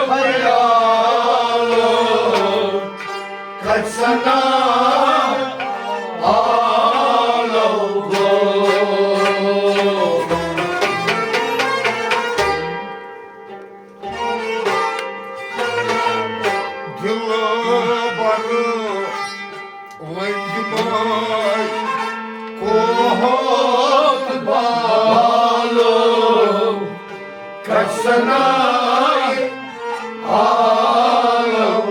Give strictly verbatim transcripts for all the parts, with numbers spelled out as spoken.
خیالو کتھ سنا عالم گوٚو۔ دلبر، وۄنۍ دِمے کوہت بالو کتھ سنایہِ عالم۔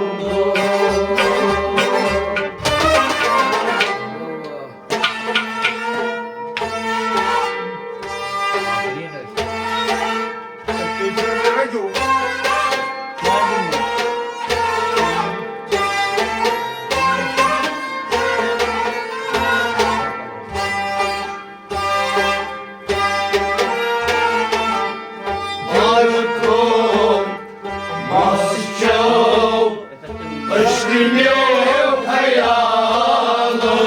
عشق میو خیالو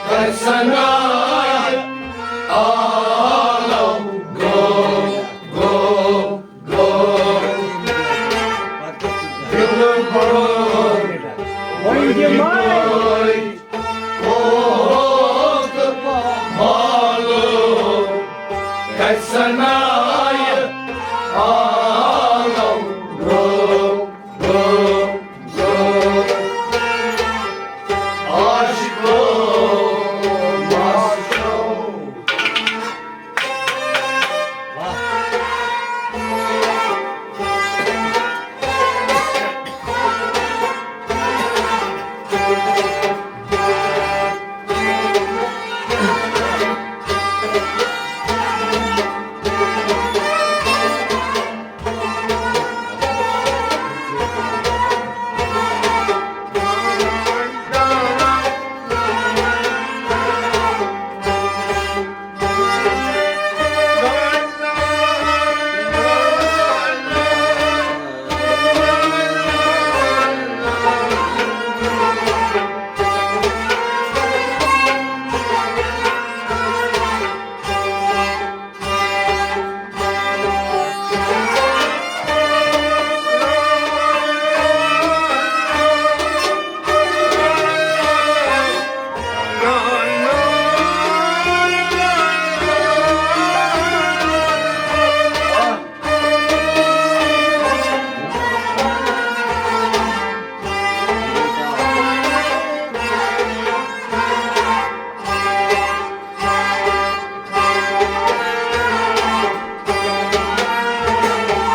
کتھ سنایہِ عالم گوٚو، گوٚو، گوٚو۔ دلبر، وۄنۍ دِمے کوہت بالو کتھ سنایہِ عالم گوٚو۔ عاشقو، عاشقو۔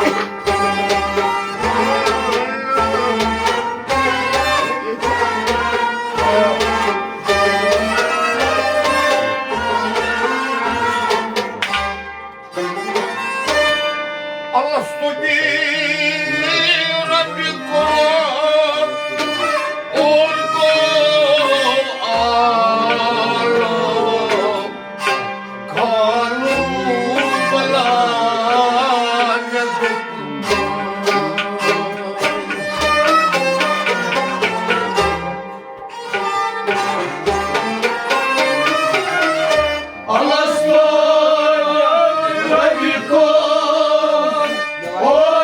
ألست بربكم؟ قالوا بلى،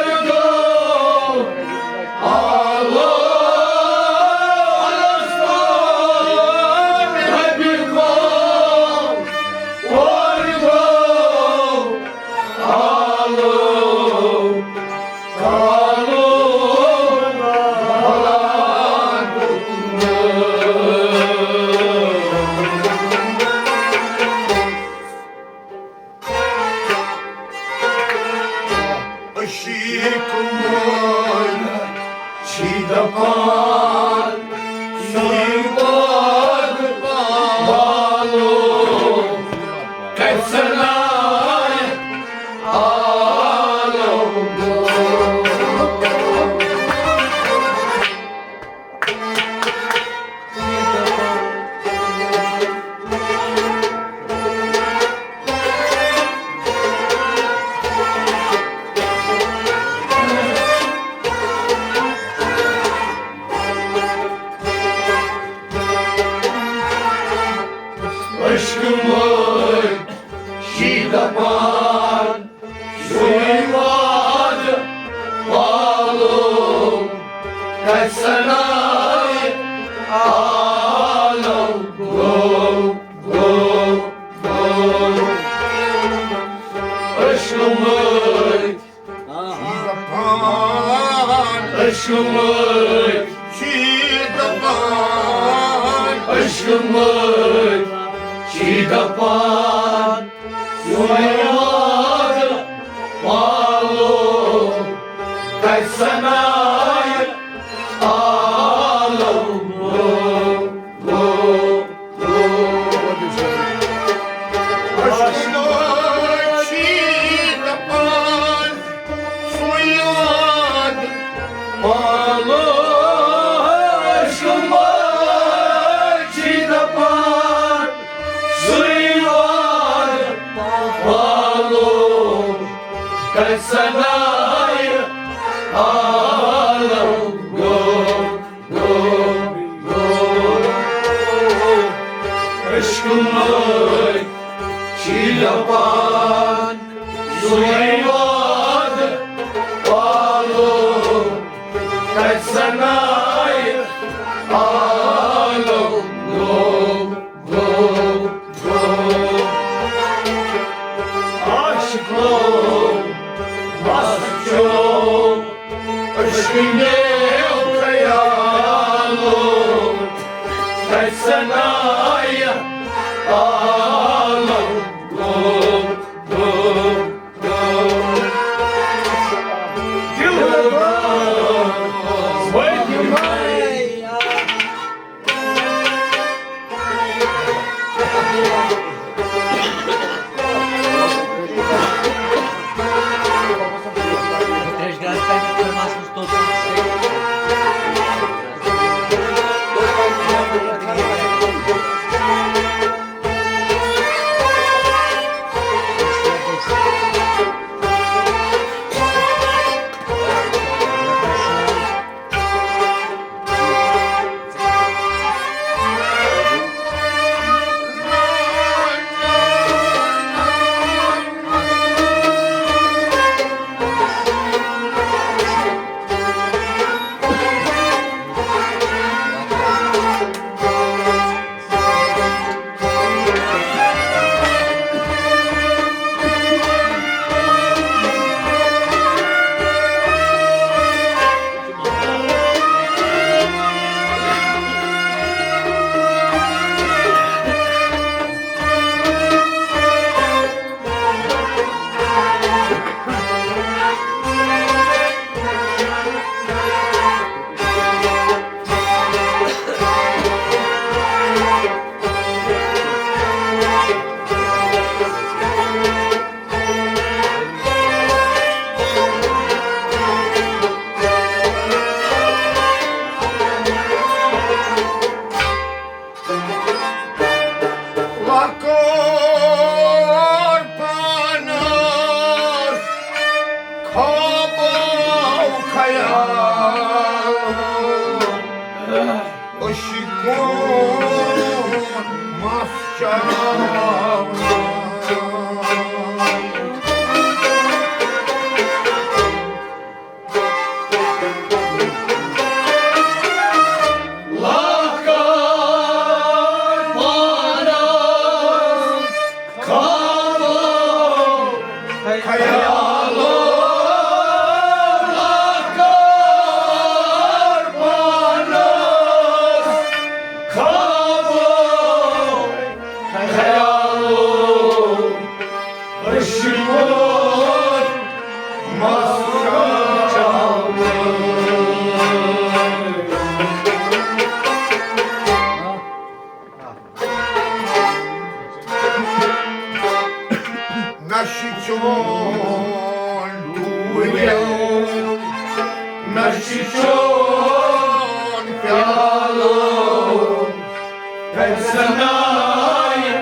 مےٚ دوٚپ، ألست بربكم؟ قالوا، ألست بربكم؟ قالوا، عشیٖق مٲلۍ چھی دپان، سُے باغ بالو کتہِ سنایہِ عالم گوٚو۔ کتہِ سنایہِ عالم گوٚو، گوٚو، گوٚو۔ عشقہٕ مٲلۍ، عشقہٕ مٲلۍ، عشقہٕ مٲلۍ چھِ دپان، سُے وعدٕ پالو، کتہِ سنایہِ عالم گوٚو، گوٚو، گوٚو۔ عشقہٕ مٲلۍ چھِ دپان، سُے وعدٕ پالو، عشقہٕ مٲلۍ چھِ دپان، سُے وعدٕ پالو، کتہِ سنایہِ عالم گوٚو، گوٚو، گوٚو۔ عشقہٕ مٲلۍ چھِ دپان، سُے وعدٕ پالو، کتہِ سنایہِ عالم گوٚو، گوٚو، گوٚو۔ عاشقو، مستو، عشقہٕ نیو خیالو، کتہِ سنایہِ عالم گوٚو، گوٚو۔ لۄکُٹ پانَس خوابو خیال، عشقُن مَس چاونان۔ لۄکُٹ پانَس خوابو خیالو، لۄکُٹ پانَس خوابو خیالو، عشقُن مَس چاونان۔ نہ چھُ چون ٹوٗرِیو، نہ چھُ چون پیالو، کتہِ سنایہِ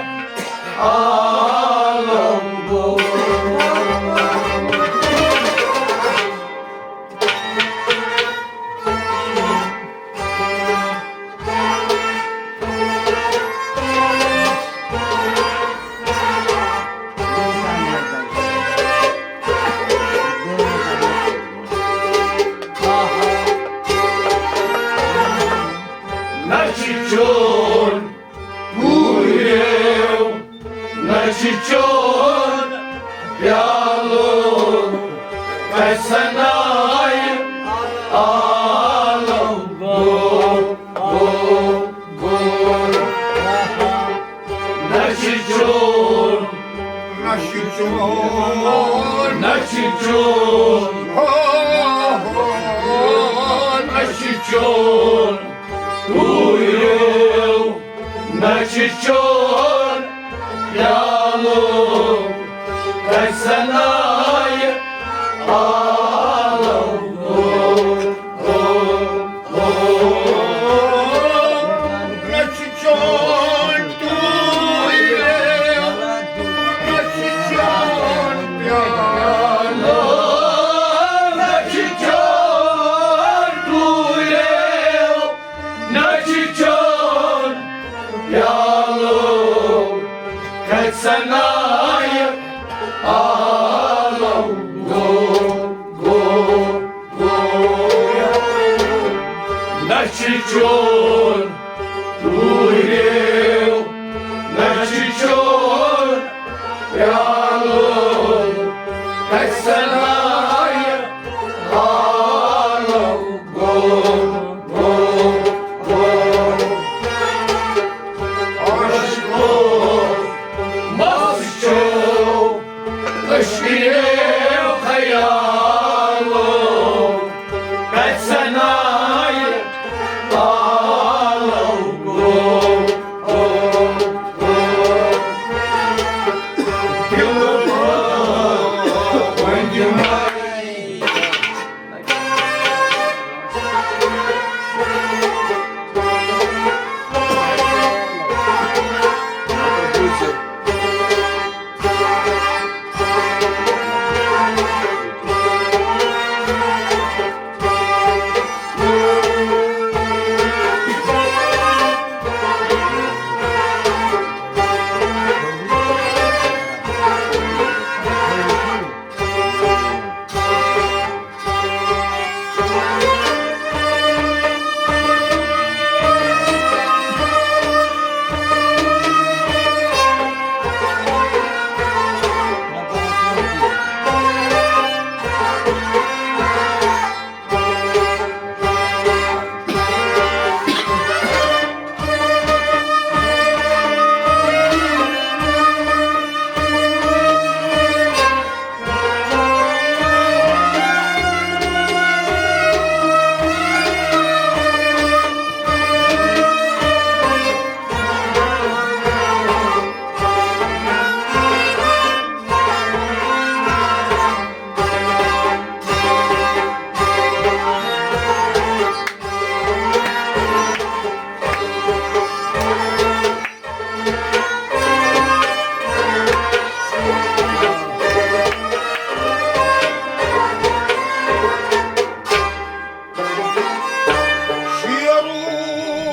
عالم گوٚو۔ سنایہِ عالم گوٚو، گوٚو، گوٚو۔ نہ چھِ چون، نہ چھِ چون، نہ چھِ چون، ہو، ہو، نہ چھِ چون ٹوٗرِو، نہ چھِ چون پیالو، کتہِ سنایہِ عالم گوٚو۔ نہ چھُ چون ٹوٗرِو، نہ چھُ چون پیالو، نہ چھُ چون ٹوٗرِو، نہ چھُ چون پیالو، کتہِ سنایہِ عالم گوٚو، گوٚو۔ نہ چھِ چون ٹوٗرِو، نہ چھِ چون پیالو، کتہِ سنایہِ عالم گوٚو، گوٚو، گوٚو۔ عاشقو، مست چھو، عشقِ خیالو، کتہِ سنایہِ عالم گوٚو، گوٚو، گوٚو۔ دِلُک وۄنۍ دِمے۔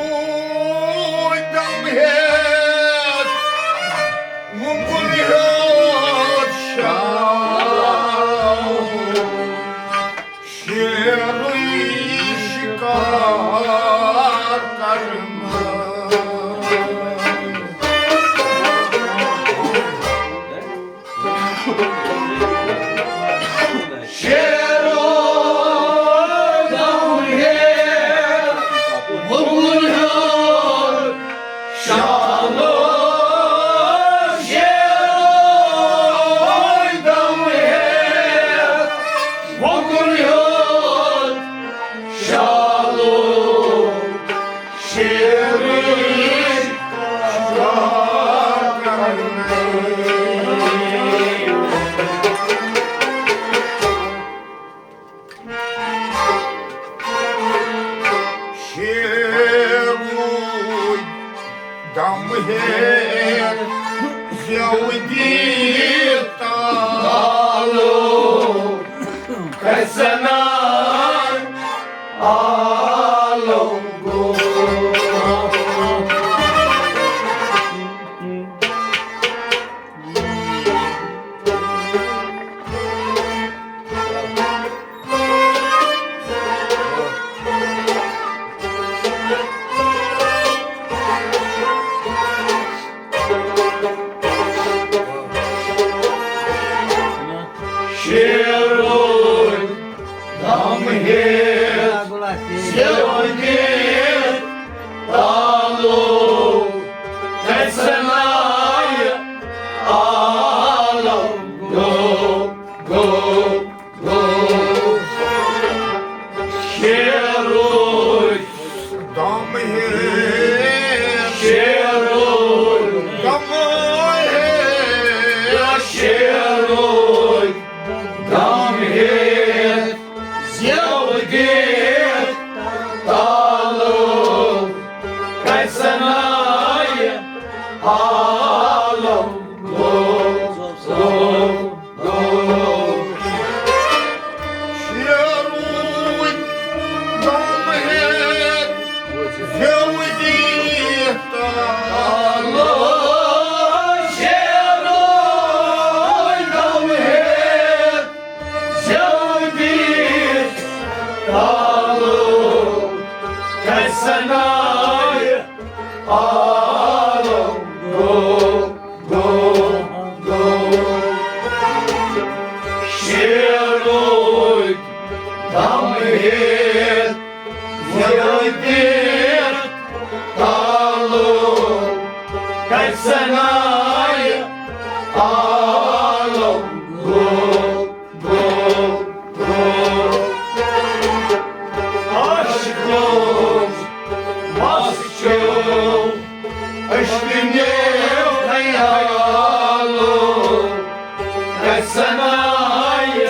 شیروٗ دم ہیتھ، مُمبُل ہیوٚت شام۔ شیرٕے شِکار کرنہٕ۔ شیرو دم ہے، وُبُن ہیوٚت شالو، شیرو دم ہے، وُبُن ہیوٚت شالو، شیرٕے شِکار کرنہٕ۔ شیروٗ دم ہیتھ زٮ۪و دِتھ تالو، کتہِ سنایہِ عالم گوٚو۔ شیروٗ تعلق کتہِ سنایہِ عالم گوٚو، گوٚو، گوٚو۔ شیرُک دم ہے، شیرُک دم ہے، شیرُک دم ہے۔ زیو دِتھ تالو کتہِ سنایہِ عالم گوٚو، گوٚو، گوٚو۔ شیروٗدۍ دم ہیٚتھ زیو دِتھ تالو، شیروٗدۍ دم ہیٚتھ زیو دِتھ تالو کتہِ سنایہِ عالم گوٚو، گوٚو، گوٚو۔ شیروٗدۍ دم ہیٚتھ زیو دِتھ تالو کتہِ سنایہِ عالم گوٚو، گوٚو، گوٚو۔ عاشقو، مست چھِو عشقہٕ نیو خیالو، کتہِ سنایہِ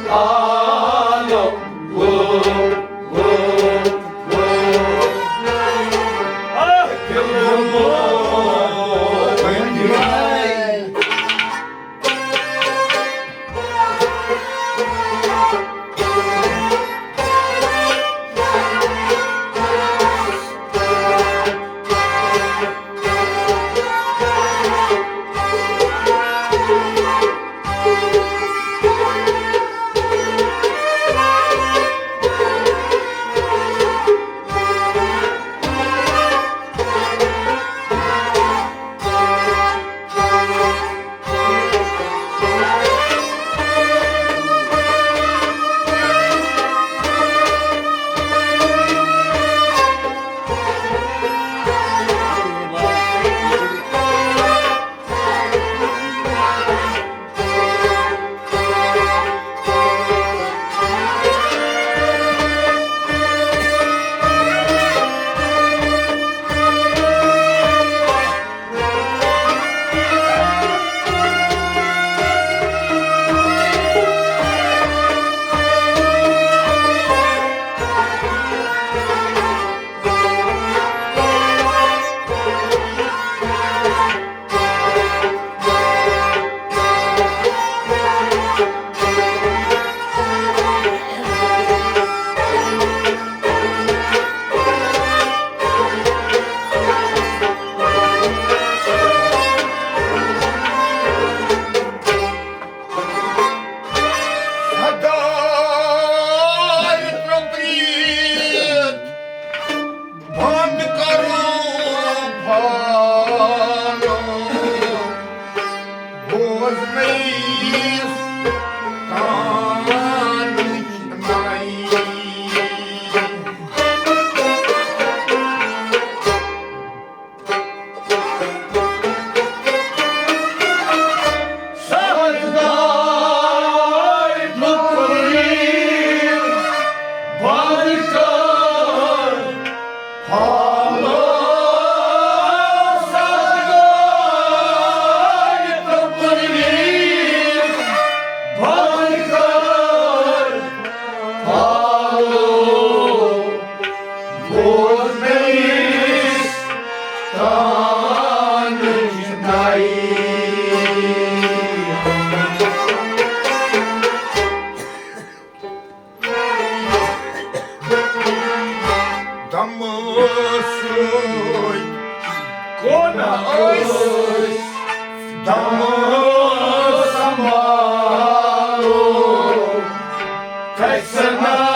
عالم گوٚو، گوٚو، گوٚو۔ آہ، دِل گوٚو بندی۔ بند کرو پھالو، بوز میس کانٕچ نَے۔ دمہٕ سۭتۍ کوٗتاہ ٲسۍ دمہٕ سنبھالو، کتہِ سنبھالو۔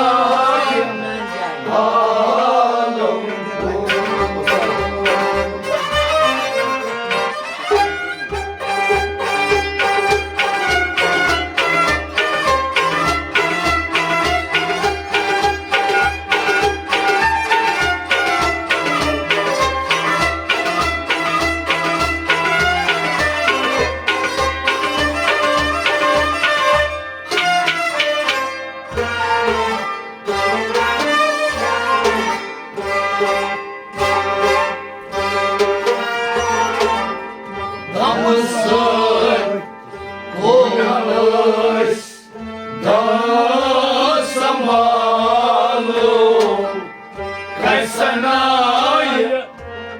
معلوم، کَسہِ نایہِ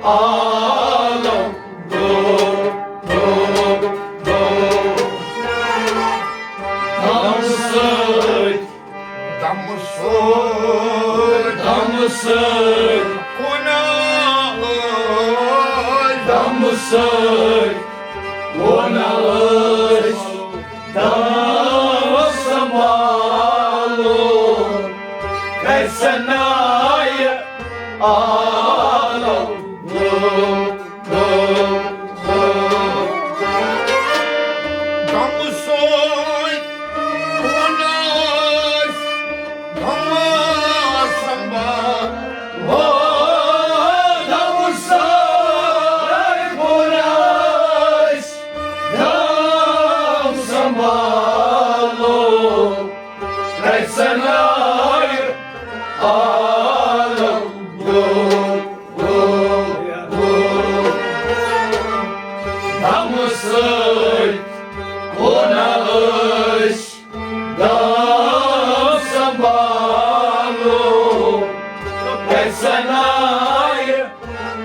عالم دو، دو، دو۔ دم سۭتۍ، دم سۭتۍ، دم سۭتۍ، کُناہ ٲسۍ، دم سۭتۍ، کُناہ ٲسۍ۔ دم سنبھالو، کَسہِ نایہِ عالم دو، دو، دو۔ دم سۭتۍ کُن ٲسۍ، دم سنبھالو، دم سۭتۍ کُن ٲسۍ، دم سنبھالو، کَسہِ نایہِ عالم دو، دو، دو۔ دم سۭتۍ کُن ٲسۍ، دم سنبھالو، کَسہِ نایہِ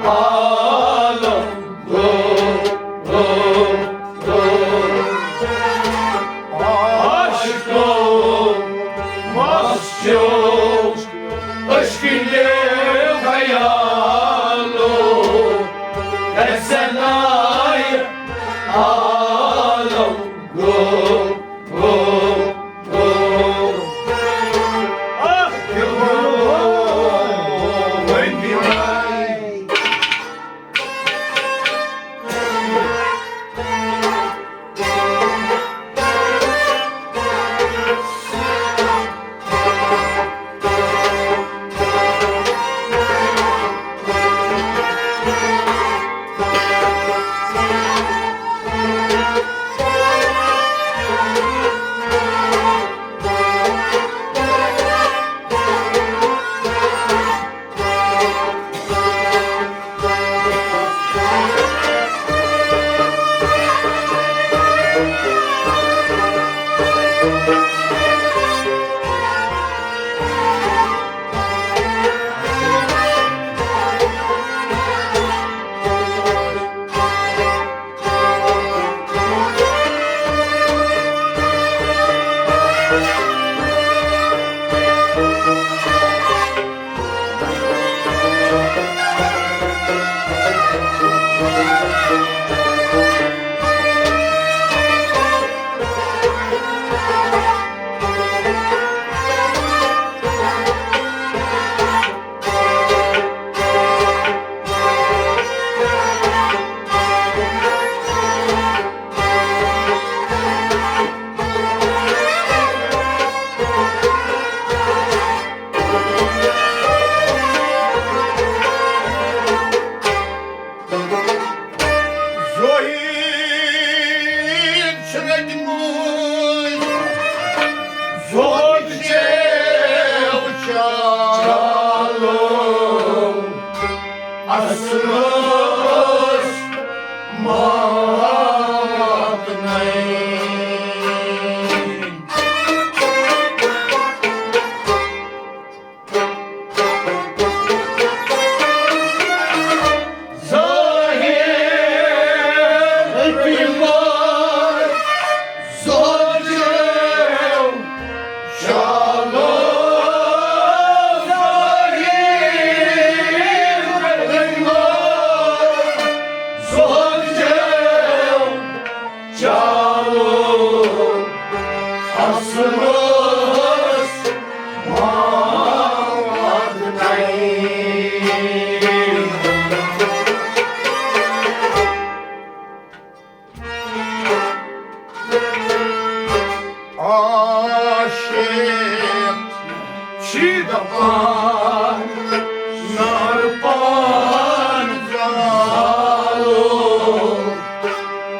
عالم دو، دو، دو۔ عاشقو، مست چھِو عشقِ خیالو، کَسہِ نایہِ عالم دو، دو، دو۔ اکھ دِل گوٚو وۄنۍ دیوانہٕ۔ زوہِر چھِ رٔٹمٕتۍ، زوہِر چیو چالو۔ اصلس مات نئی۔ ظٲہِر حکمت زوجو چالو، ظٲہِر حکمت زوجو چالو، اصلس مات نئی۔ عاشق چھِ دپان نار پان زالو،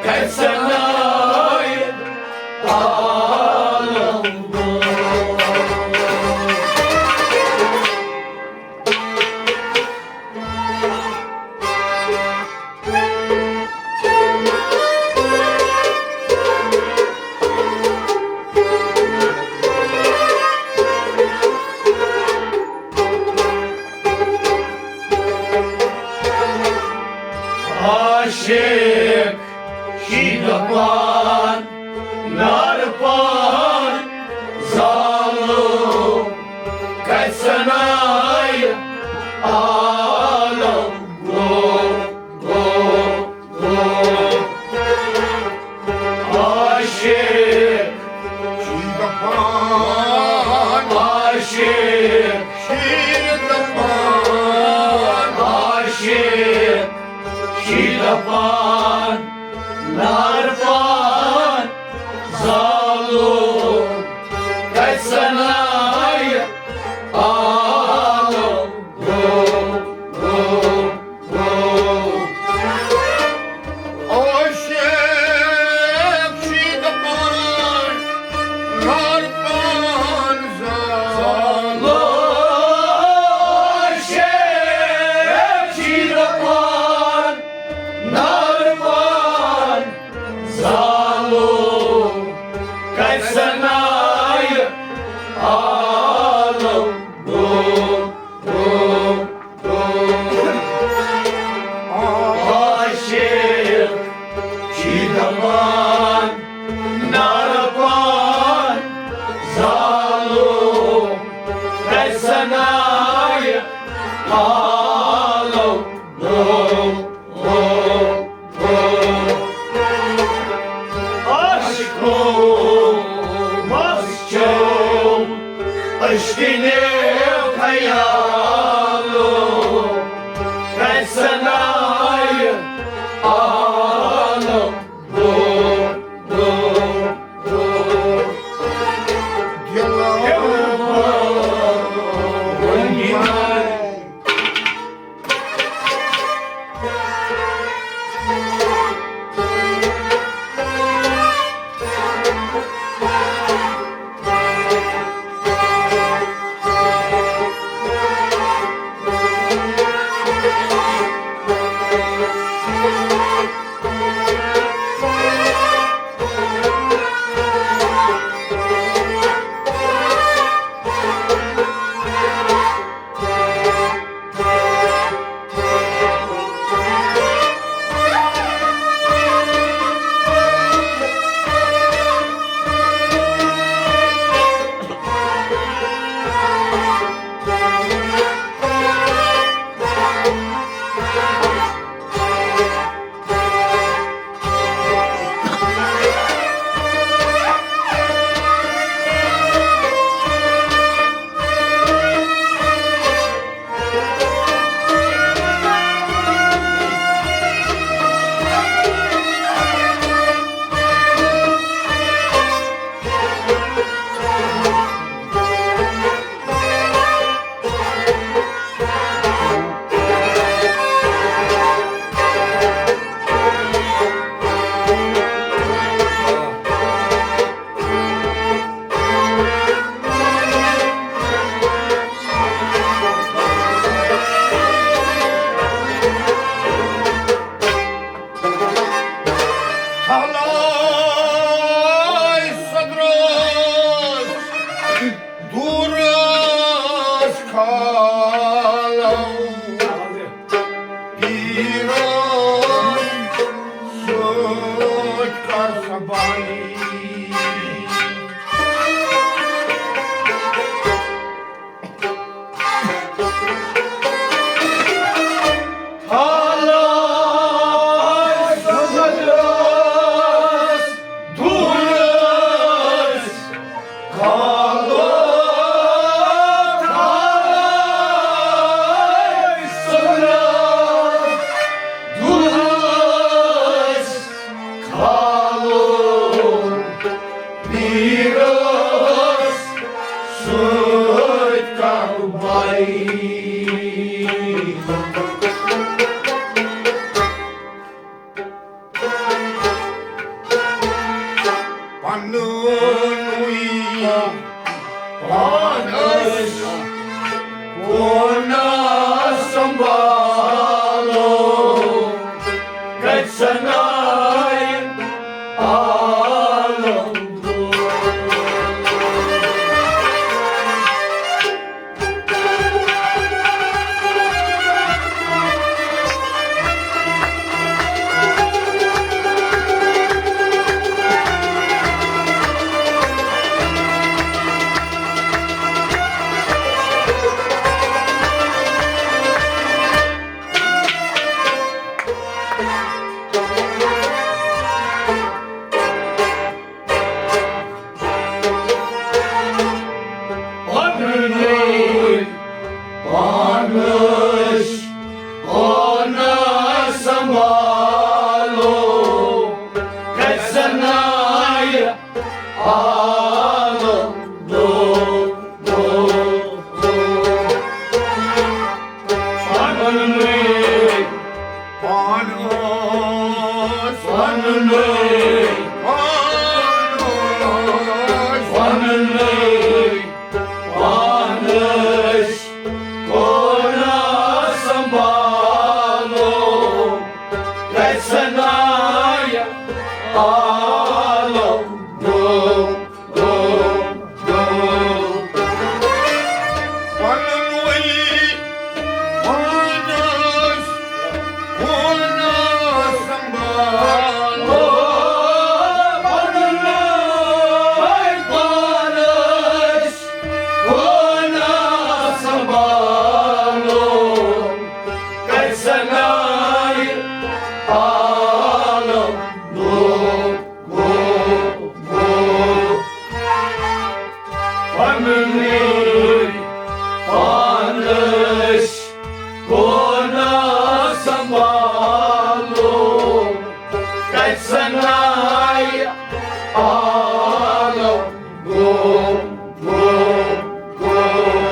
کَسہِ نایہِ عالم دو۔ شیخ چھی دپان، نار پان زالو کتہِ سنایہِ عالم گوٚو، گوٚو، گوٚو۔ عاشق چھی دپان، عاشق چھی دپان، عاشق چھی دپان، نار پان زالو کتہِ سنایہِ عالم گوٚو، گوٚو، گوٚو۔ عاشق چھی دپان، نار پان زالو۔ عاشق چھی دپان، نار پان زالو کتہِ سنایہِ عالم گوٚو، گوٚو، گوٚو۔ عاشق چھی دپان، نار پان زالو کتہِ سنایہِ عالم گوٚو، گوٚو۔ عاشقو مس چو عشقِ نیو خیالو کتہِ سنایہِ عالم گوٚو، گوٚو، گوٚو۔ دِلو دِلو تھلٲے سۄدرٲس دوٗرس کھالو۔ پیٖرن سۭتۍ کر سبالی۔ پننُے پان أسۍ کونہ سنبھالو، کتہِ سنایہِ عالم۔ پانس کونہ سنبھالو، گژھن آیہِ عالم دو، دو، دو۔ پنُن پان اوس، پنُن پان اوس، پنُن پان ٲسۍ کونہ سنبھالو، گژھن آیہِ عالم دو، دو، دو۔ پنُن ولی پان ٲسۍ کونہ سنبھالو۔ پنُن پان ٲسۍ کونہ سنبھالو، گژھن آیہِ عالم دو، دو، دو۔ پنُن پان ٲسۍ کونہ سنبھالو، گژھن آیہِ عالم گوٚو، گوٚو، گوٚو۔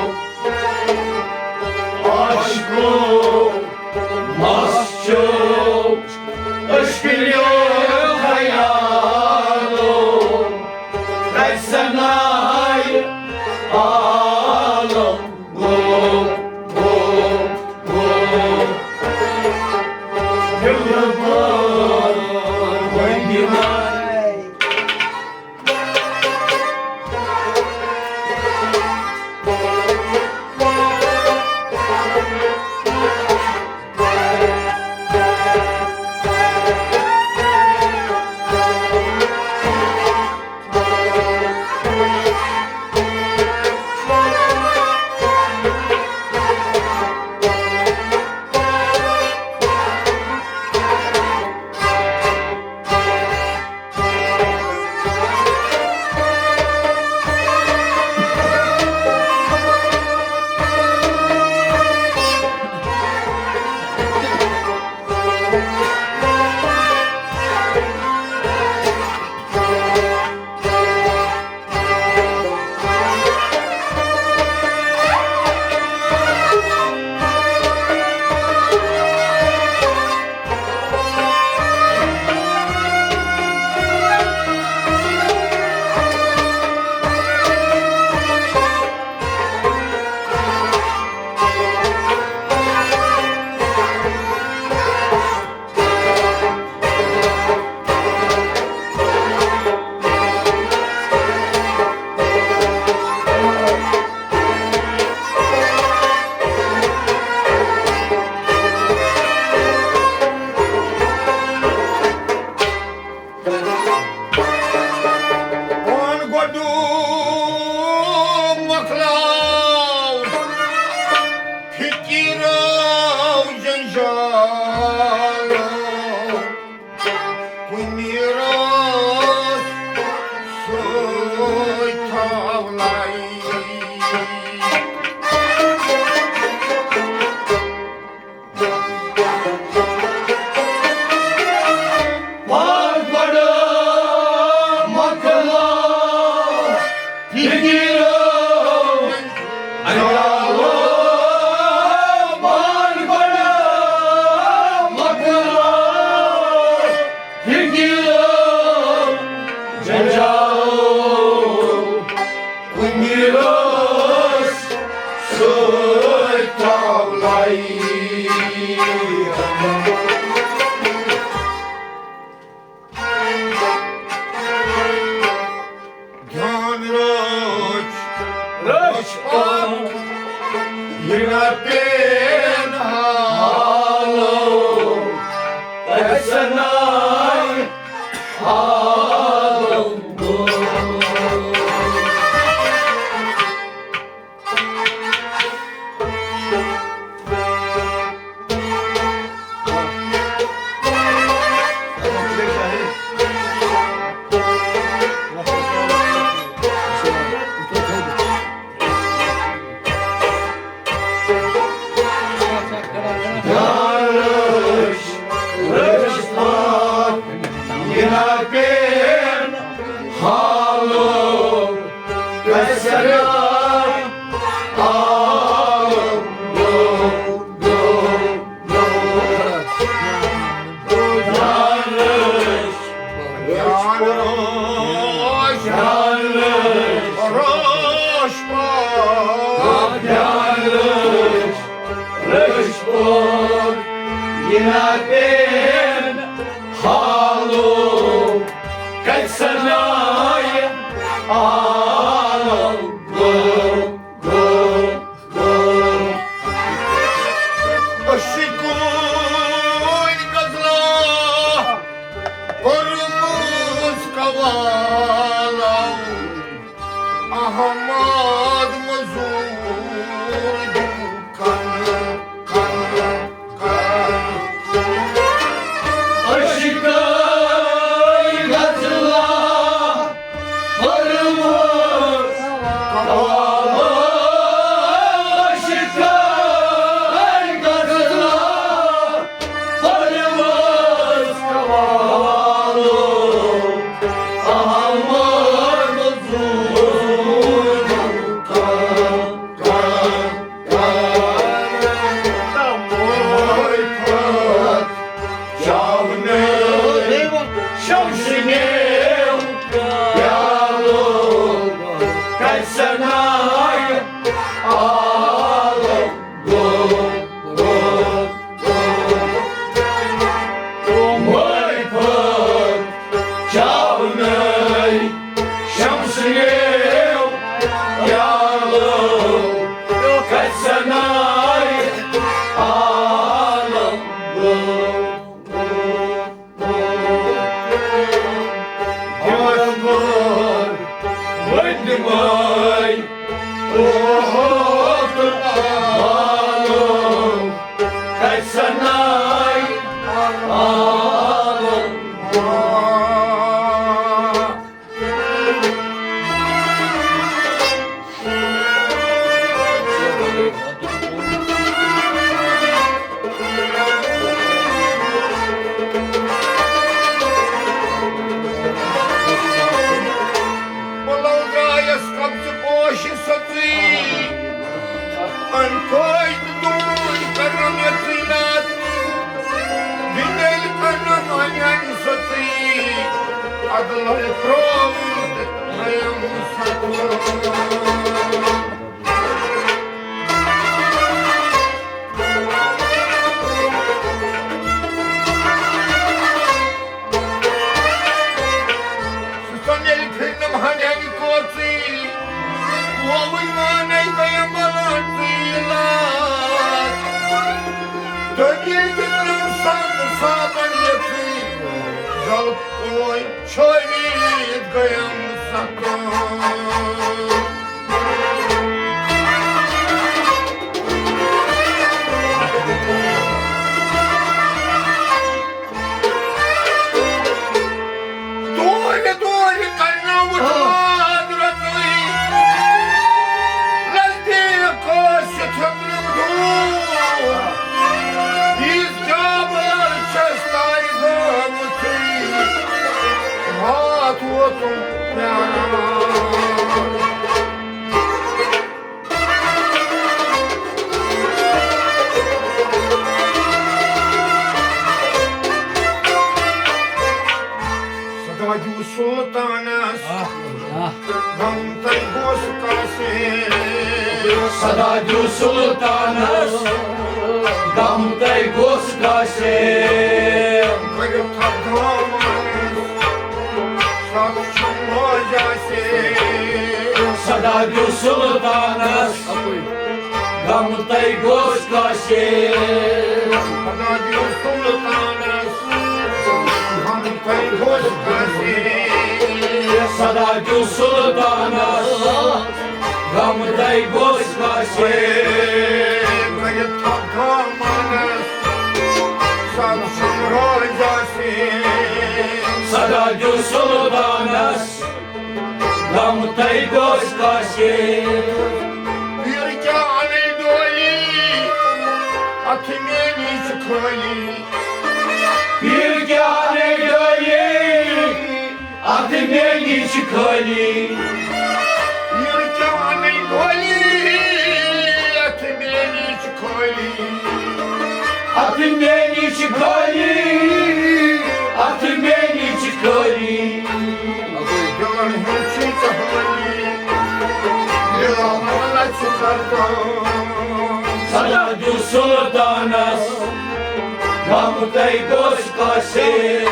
عاشقو، مستو، عشقیو خیالو، گژھن آیہِ عالم گوٚو، گوٚو، گوٚو۔ دِلبر، وۄنۍ دِوان۔ پان گۄڈٕ مۄکلاو فِکرو جنجالو، کُنہِ رٲژ سۭتۍ تھاو لَے۔ پان گۄڈٕ مۄکلاو فِکرو جنجالو، پان گۄڈٕ مۄکلاو فِکرو جنجالو، کُنہِ رٲژ سۭتۍ تھاو لَے۔ دھیان رٲچھ، رٲچھ پَتھ، یہِ نہ پین حالو، گژھن آیہِ حالو۔ نادین حالو کسنای عالم گو گو گو۔ عشقوی غزلہ پرموز قوالو احمد مزور دکن کن کن۔ عشقوی غزلہ پرموز قوالو عشقوی غزلہ پرموز قوالو احمد مزور کن کن۔ شمس یو یالو کسنائی عالم گو۔ جانور ودمائی اوہت عالم کسنائی عالم گو۔ بلو درایس قبضہٕ پوش سژٕے، أمۍ تھٲے تہٕ دوٗرۍ کرنم یژٕے ناتھ، دِنٛدٕلۍ کرنم انیانہِ سژٕے، ادلہٕ ترٛووُن تہٕ ترٛٲوِم ستُن۔ سُہ سۄنیٚلہِ پھِرنم ہنیانہِ کوژٕے، ووٕنۍ وانَے گٔیم بلاژٕے لاژ۔ دٔبِلۍ دِتنم سَگ صابن یَژٕے، زَل پوے چھٲوِتھ گٔیم ستان۔ دورِ دورِ کرنوُت آ۔ واد رتٕے، نزدیٖک ٲسِتھ ہیوٚتنم دوٗر۔ ییٖژ جابر چھَس تارِ گٲمٕژٕے، واتھ ووتُم پیاران۔ سداجو سلطانس آہ، آہ۔ غم تۄہہِ گوٚژھ کاسہِ۔ سداجو سلطانس غم تۄہہِ گوٚژھ کاسہِ۔ کٔرِو تھپھ دامنس، سخ چھُم وٲج آسہِ۔ سداجو سلطانس غم تۄہہِ گوٚژھ کاسہِ۔ سداجو سلطانس غم تۄہہِ گوٚژھ کاسہِ۔ سداجو سلطانس غم تۄہہِ گوٚژھ کاسہِ۔ کٔرِتھ تھپھ دامنس، سخ چھُم وٲج آسہِ۔ سداجو سلطانس غم تۄہہِ گوٚژھ کاسہِ۔ پیٖر کیٛاہ اَنَے ڈولی، اَتھٕ میٛٲنی چھِ خٲلی۔ پیٖر کیٛاہ اَنَے ڈولی، اَتھٕ میٛٲنی چھِ خٲلی۔ پیٖر کیٛاہ اَنَے ڈولی، اَتھٕ میٛٲنی چھِ خٲلی۔ اَتھٕ میٛٲنی چھِ خٲلی، اَتھٕ میٛٲنی چھِ خٲلی۔ دِلن ہٕنٛز چھِ ژےٚ حٲلی، دِلو مطلب چھُ کرتو۔ سداجو سلطانس غم تۄہہِ گوٚژھ کٲنٛسہِ۔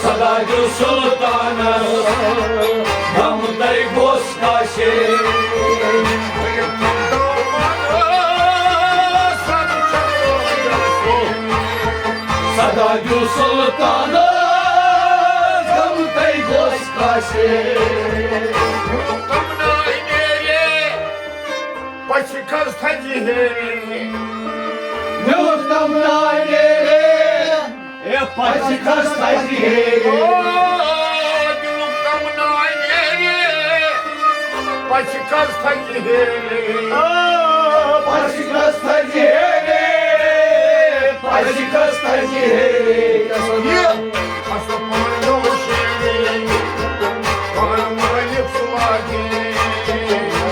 سدا دیُن سُلطانس، غم تۄہہِ گوٚژھ کٲنٛسہِ۔ سدا دیُن سُلطانس، غم تۄہہِ گوٚژھ کٲنٛسہِ۔ پچھ کھس تھجہِ ہیرِ۔ میوٗٹھ تمنا نیرِ۔ اے پچھ کھس تھجہِ ہیرِ۔ او، میوٗٹھ تمنا نیرِ۔ پچھ کھس تھجہِ ہیرِ۔ آ، پچھ کھس تھجہِ ہیرِ۔ پچھ کھس تھجہِ ہیرِ۔ یہِ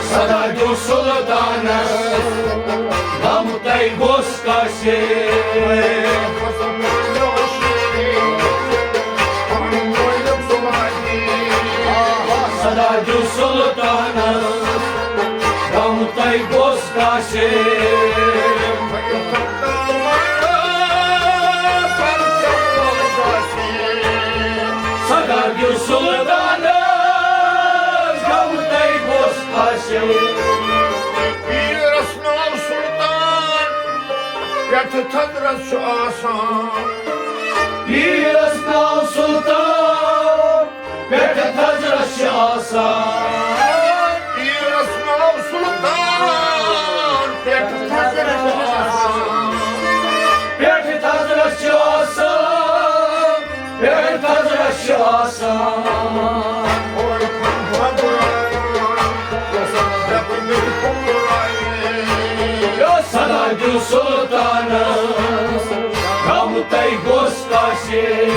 سدا دیُن سُلطانس، غم تۄہہِ گوٚژھ کٲنٛسہِ۔ سدا دیُن سُلطانس، غم تۄہہِ گوٚژھ کٲنٛسہِ۔ سدا دیُن سُلطانس، غم تۄہہِ گوٚژھ کٲنٛسہِ۔ پیٖرس ناو سُلطان، پٮ۪ٹھٕ تھزرس چھُ آسان۔ پیٖرس ناو سُلطان، پٮ۪ٹھٕ تھزرس چھِ آسان۔ پیٖرس ناو سُلطان، پٮ۪ٹھٕ تھزرس چھِ آسان۔ پٮ۪ٹھٕ تھزرس چھِ آسان، پٮ۪ٹھٕ تھزرس چھِ آسان۔ یا سدا دیُن سُلطانس، غم تۄہہِ گوٚژھ کٲنٛسہِ۔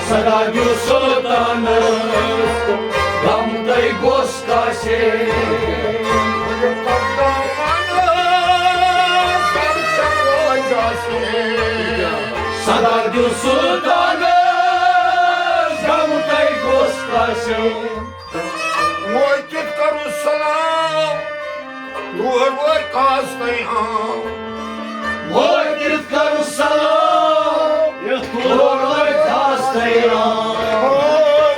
سدا دیُن سُلطانس، غم تۄہہِ گوٚژھ کٲنٛسہِ۔ سدا دیُن سُلطانس، غم تۄہہِ گوٚژھ کٲنٛسہِ۔ وٲتِتھ کرُن سلام، تور وٲتۍ خاص تیام۔ وٲتِتھ کرُن سلام، تور وٲتۍ خاص تیام۔ او،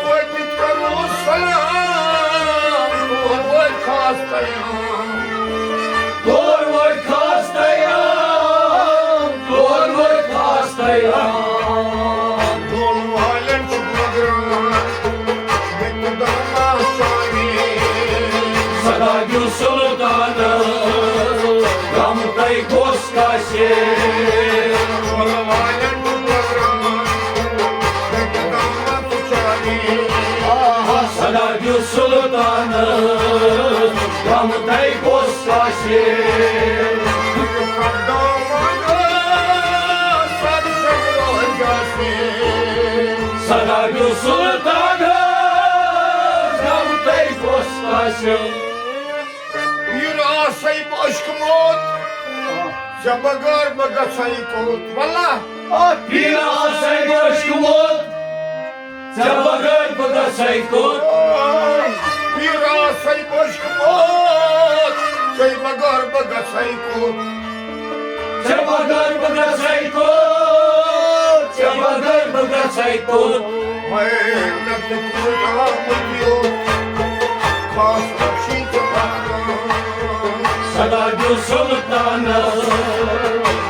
وٲتِتھ کرُن سلام، تور وٲتۍ خاص تیام۔ تور وٲتۍ خاص تیام، تور وٲتۍ خاص تیام۔ ڈول والٮ۪ن چھُ بٲگراوان، ییٚتہِ دَرماس چاوِ۔ سدا دیُن سُلطانس، غم تۄہہِ گوٚژھ کٲنٛسہِ۔ ڈول والٮ۪ن چھُ بٲگراوان، ییٚتہِ دَرماس چاوِ۔ آہا، سدا دیُن سُلطانس، غم تۄہہِ گوٚژھ کٲنٛسہِ۔ سدا دیُن سُلطانس، غم تۄہہِ گوٚژھ کٲنٛسہِ۔ پیٖر آسے بہٕ عشقہٕ موت، ژےٚ بغٲر بہٕ گژھے کوٚت؟ واللہ۔ آ، پیٖر آسے بہٕ عشقہٕ موت، ژےٚ بغٲر بہٕ گژھے کوٚت؟ پیٖر آسے بہٕ عشقہٕ موت، ژےٚ بغٲر بہٕ گژھے کوٚت؟ ژےٚ بغٲر بہٕ گژھے کوٚت؟ ژےٚ بغٲر بہٕ گژھے کوٚت؟ ہے، مےٚ تہِ کوٚت آمُت یوت، خاص بخشی ژےٚ پناہ۔ سدا دیُن سُلطانس،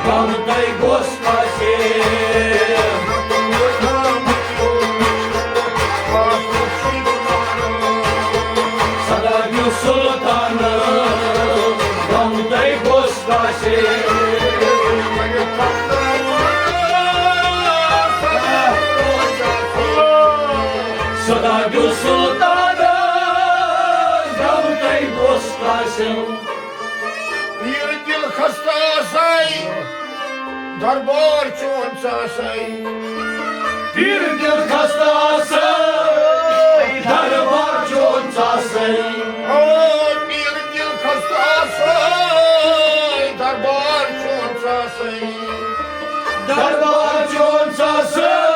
غم تۄہہِ گوٚژھ کٲنٛسہِ۔ سدا دیُن سُلطانس، غم تۄہہِ گوٚژھ کٲنٛسہِ۔ سدا دیُن سُلطانس، غم تۄہہِ گوٚژھ کٲنٛسہِ۔ پیٖر دِل خستہٕ آسے، دربار چون ژاسے۔ پیٖر دِل خستہٕ آسے، دربار چون ژاسے۔ او پیٖر دِل خستہٕ آسے، دربار چون ژاسے۔ دربار چون ژاسے،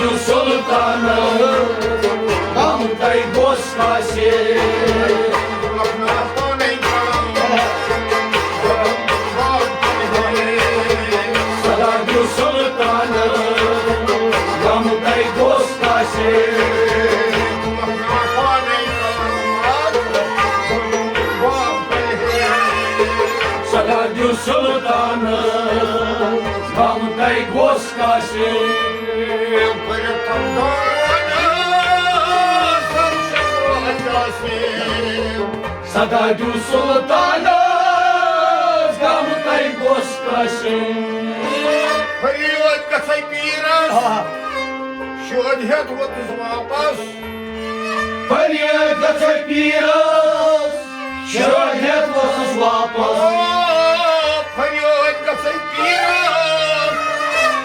سلطان غم تۄہہِ گوٚژھ آسہِ۔ سدا دیو سلطان غم تۄہہِ گوٚژھ آسہِ۔ سدا دیو سلطان غم تۄہہِ گوٚژھ آسہِ۔ سدا دیو سلطانس غم تۄہہِ گوٚژھ آسہِ۔ فریاد گژھے پیرس، شٲدۍ ہٮ۪تھ ووتُس واپس۔ فریاد گژھے پیرس، شٲدۍ ہٮ۪تھ ووتُس واپس۔ فریاد گژھے پیرس،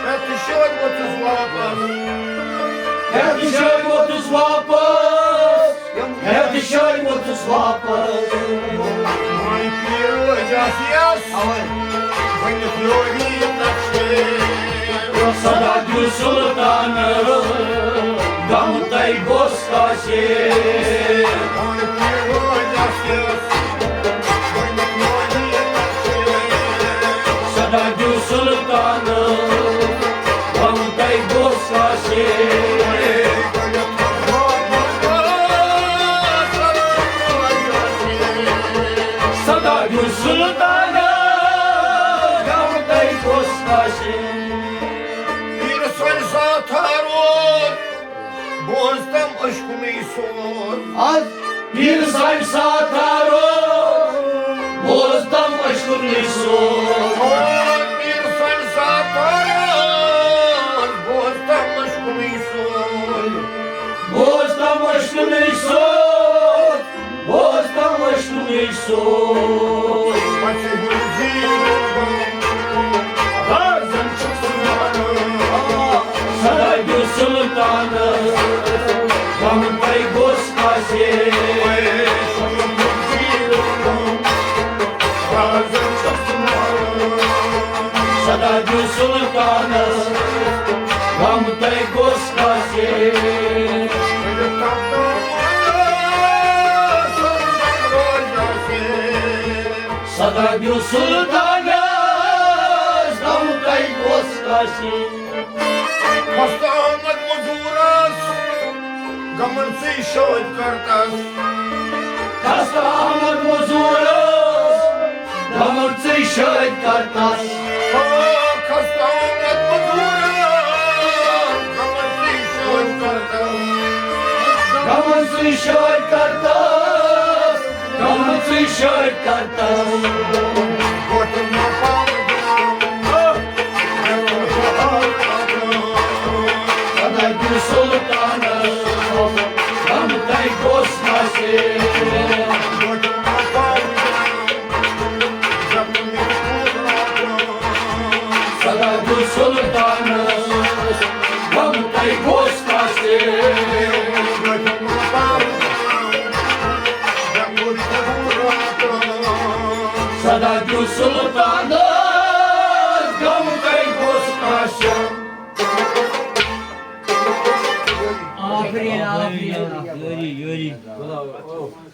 ہٮ۪تھ شٲدۍ ووتُس واپس۔ ہٮ۪تھ شٲدۍ ووتُس واپس۔ ہٮ۪تھ شٲدۍ ووتُس واپس۔ وۄنۍ پیٖر ٲسۍ یَس۔ اَوَے۔ ؤنِتھ یوری نقشے۔ سدا دیو سلطان غم تۄہہِ گوٚژھ آسہِ۔ وۄنۍ پیٖر ٲسۍ یَس۔ ؤنِتھ یوری نقشے۔ سدا دیو سلطان غم تۄہہِ گوٚژھ آسہِ۔ سدا دیو سلطان غم تۄہہِ گوٚژھ آسہِ۔ پیٖر سُنٛد ساتھ روز، بوز تم اشکنُے سوز۔ آز پیٖر سُنٛد ساتھ روز، بوز تم اشکنُے سوز۔ پیٖر سُنٛد ساتھ روز، بوز تم اشکنُے سوز۔ بوز تم اشکنُے سوز، بوز تم اشکنُے سوز۔ پتہٕ ہیوٚر زیٖر بۄن، رازن چھُ سُہ وَنان۔ سدا دیو سلطانس غم تۄہہِ گوٚژھ آسہِ۔ سدا دیو سلطانس غم تۄہہِ گوٚژھ آسہِ۔ سدا دیو سلطانس غم تۄہہِ گوٚژھ آسہِ۔ خستہٕ آمد مزوٗرس، غمن ژٕے شٲدۍ کرتس۔ خستہٕ آمد مزوٗرس، غمن ژٕے شٲدۍ کرتس۔ او خستہٕ آمد مزوٗرس، غمن ژٕے شٲدۍ کرتس۔ غمن ژٕے شٲدۍ کرتس۔ غمن ژٕے شٲدۍ کرتس۔ سدا دیو سلطانس غم تۄہہِ گوٚژھ آسہِ۔ سدا دیو سلطانس غم تۄہہِ گوٚژھ آسہِ۔ سدا دیو سلطانس غم تۄہہِ گوٚژھ آسہِ۔ آفرین، آفرین۔ یوری، یوری۔